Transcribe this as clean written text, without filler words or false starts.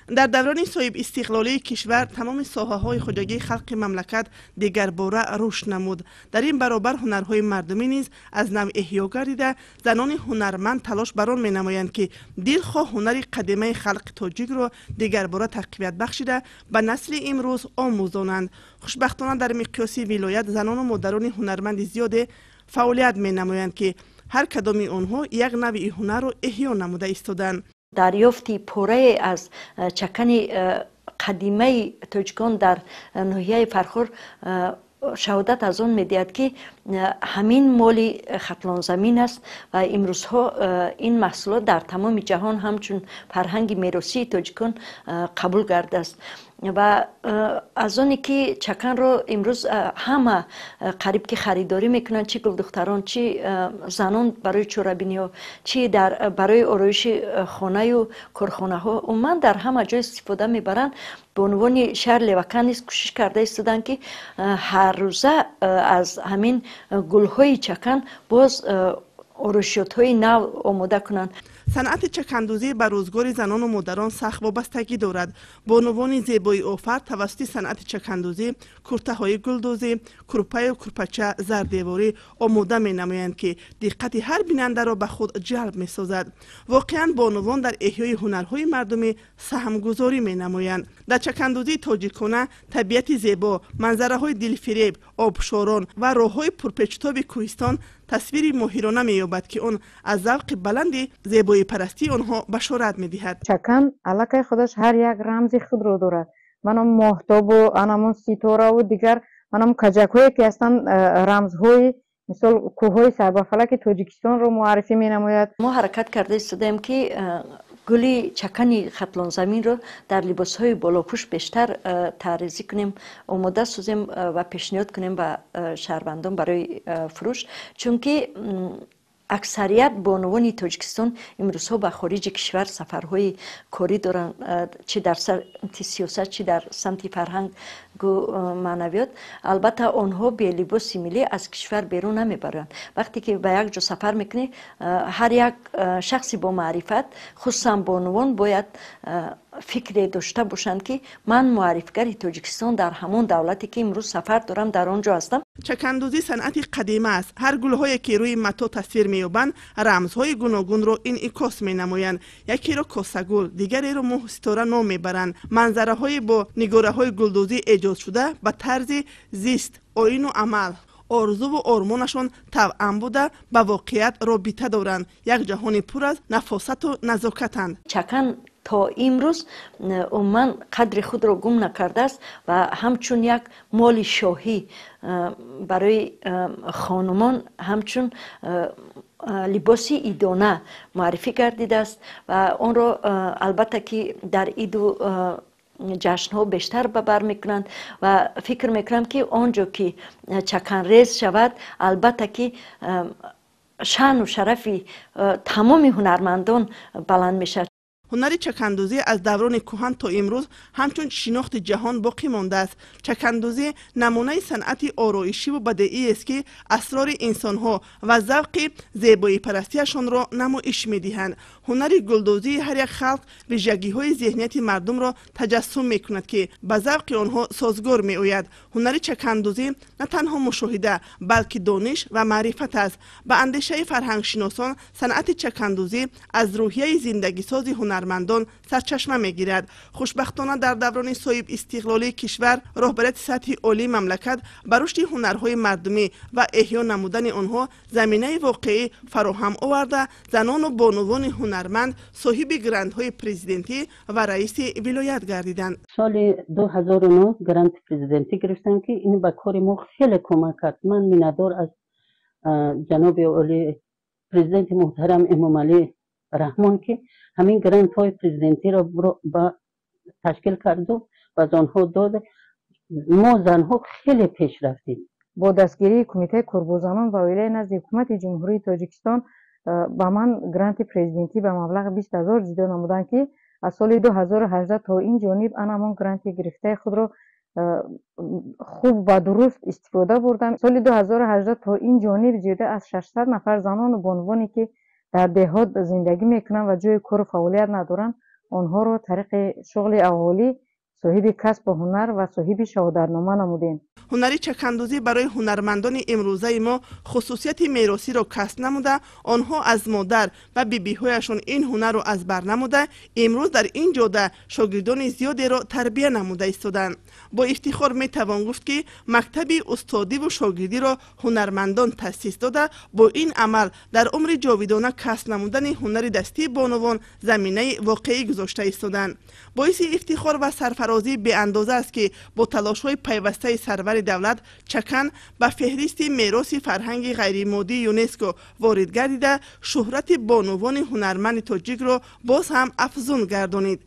Дар даврони соҳибистиқлолии кишвар тамоми соҳаҳои хоҷагии халқи мамлакат дигарбора рушд намуд. Дар ин баробар ҳунарҳои мардумӣ низ аз нав эҳё гардида, занони ҳунарманд талош бар он менамоянд, ки дилхоҳ ҳунари қадимаи халқи тоҷикро дигарбора тақвият бахшида, ба насли имрӯз омӯзонанд. Хушбахтона, дар миқёси вилоят занону модарони ҳунарманди зиёде фаъолият менамоянд, ки ҳар кадоми онҳо як навъи ҳунарро эҳё намуда истоданд. Дарёфти порае аз чакани қадимаи тоҷикон дар ноҳияи Фархор шаҳодат аз он медиҳад, ки ҳамин моли Хатлонзамин аст ва имрӯзҳо ин маҳсулот дар тамоми ҷаҳон ҳамчун фарҳанги меросии тоҷикон қабул гардааст. Ва аз оне ки чаканро имрӯз ҳама қариб ки харидорӣ мекунанд, чӣ гулдухтарон, чӣ занон барои чорабиниҳо, чӣ барои ороиши хонаю корхонаҳо, умуман дар ҳама ҷой истифода мебаранд. Бонувони шаҳр Левакан низ кӯшиш карда истоданд, ки ҳаррӯза аз ҳамин гулҳои чакан боз ороишиётҳои нав омода кунанд. Санъати чакандӯзӣ ба рӯзгори занону модарон сахт вобастагӣ дорад. Бонувони зебоиофар тавассути санъати чакандӯзӣ куртаҳои гулдӯзӣ, курпаю курпача, зардеворӣ омода менамоянд, ки диққати ҳар бинандаро ба худ ҷалб месозад. Воқеан, бонувон дар эҳёи ҳунарҳои мардумӣ саҳмгузорӣ менамоянд. Дар чакандӯзии тоҷикона табиати зебо, манзараҳои дилфиреб, обшорон ва роҳҳои пурпечутоби кӯҳистон тасвири моҳирона меёбад, ки он аз завқи баланди зебоипарастии онҳо башорат медиҳад. Чакан аллакай худаш ҳар як рамзи худро дорад. Манам моҳтобу анамон ситораву дигар манам каҷакҳое ки ҳастанд, рамзҳои, мисол, кӯҳҳои сарбафалаки Тоҷикистонро муаррифӣ менамояд. Мо ҳаракат карда истодаем, ки гули чакани Хатлонзаминро дар либосҳои болопӯш бештар таъризӣ кунем, омода созем ва пешниҳод кунем ба шаҳрвандон барои фурӯш, чунки аксарият бонувони Тоҷикистон имрӯзҳо ба хориҷи кишвар сафарҳои корӣ доранд, чӣ дар самти сиёсат, чӣ дар самти фарҳангу маънавиёт. Албатта, онҳо бе либоси миллӣ аз кишвар берун намебаранд. Вақте ки ба як ҷо сафар мекунӣ, ҳар як шахси бомаърифат, хусусан бонувон, бояд фикре дошта бошанд, ки ман муаррифгари Тоҷикистон дар ҳамон давлате, ки имрӯз сафар дорам, дар он ҷо ҳастам. Чакандӯзӣ санъати қадима аст. Ҳар гулҳое, ки рӯи матоъ тасвир меёбанд, рамзҳои гуногунро инъикос менамоянд. Якеро косагул, дигареро моҳу ситора ном мебаранд. Манзараҳои бо нигораҳои гулдӯзӣ эҷодшуда ба тарзи зист, оину амал, орзуву ормонашон тавъам буда, ба воқеият робита доранд, як ҷаҳони пур аз нафосату назокатанд. Чакан то имрӯз умуман қадри худро гум накардааст ва ҳамчун як моли шоҳӣ барои хонумон, ҳамчун либоси идона муаррифӣ гардидааст ва онро, албатта, ки дар иду ҷашнҳо бештар ба бар мекунанд. Ва фикр мекунам, ки он ҷо ки чаканрез шавад, албатта ки шаъну шарафи тамоми ҳунармандон баланд мешавад. Ҳунари чакандӯзӣ аз даврони кӯҳан то имрӯз ҳамчун шинохти ҷаҳон боқӣ мондааст. Чакандӯзӣ намунаи санъати ороишиву бадеиест, ки асрори инсонҳо ва завқи зебоипарастиашонро намоиш медиҳанд. Ҳунари гулдӯзии ҳар як халқ вижагиҳои зеҳнияти мардумро таҷассум мекунад, ки ба завқи онҳо созгор меояд. Ҳунари чакандӯзӣ на танҳо мушоҳида, балки дониш ва маърифат аст. Ба андешаи фарҳангшиносон, санъати чакандӯзӣ аз рӯҳияи зиндагисози ҳунармандон сарчашма мегирад. Хушбахтона, дар даврони соҳибистиқлолии кишвар роҳбарияти сатҳи олии мамлакат ба рушди ҳунарҳои мардумӣ ва эҳё намудани онҳо заминаи воқеӣ фароҳам оварда, занону бонувони ҳунарманд соҳиби грантҳои президентӣ ва раиси вилоят гардиданд. Соли 2009 гранти президентӣ гирифтам, ки ин ба кори мо хеле кӯмак кард. Ман миннатдор аз ҷаноби олӣ, президенти муҳтарам Эмомалӣ Раҳмон, ки ҳамин грантҳои президентиро ташкил карду ва аз онҳо дод. Мо занҳо хеле пеш рафтем. Бо дастгирии Кумитаи кор бо занон ва оилаи назди Ҳукумати Ҷумҳурии Тоҷикистон ба ман гранти президентӣ ба маблағи 20 000 ҷудо намуданд, ки аз соли 2018 то ин ҷониб ан ҳамон гранти гирифтаи худро хуб ва дуруст истифода бурдам. Соли 2018 то ин ҷониб зиёда аз 600 нафар занону бонувоне, ки дар деҳот зиндагӣ мекунанд ва ҷои кору фаъолият надоранд, Онҳоро тариқи шуғли аҳолӣ соҳиби касбу ҳунар ва соҳиби шаҳодатнома намудем. Ҳунари чакандӯзӣ барои ҳунармандони имрӯзаи мо хусусияти меросиро касб намуда, онҳо аз модар ва бибиҳояшон ин ҳунарро аз бар намуда, имрӯз дар ин ҷода шогирдони зиёдеро тарбия намуда истоданд. Бо ифтихор метавон гуфт, ки мактаби устодиву шогирдиро ҳунармандон таъсис дода, бо ин амал дар умри ҷовидона касб намудани ҳунари дастии бонувон заминаи воқеӣ гузошта истоданд. Боиси ифтихор ва сарфарозии беандоза аст, ки бо талошҳои пайвастаи сарвари давлат чакан ба феҳристи мероси фарҳанги ғайримоддии ЮНЕСКО ворид гардида, шӯҳрати бонувони ҳунарманди тоҷикро боз ҳам афзун гардонид.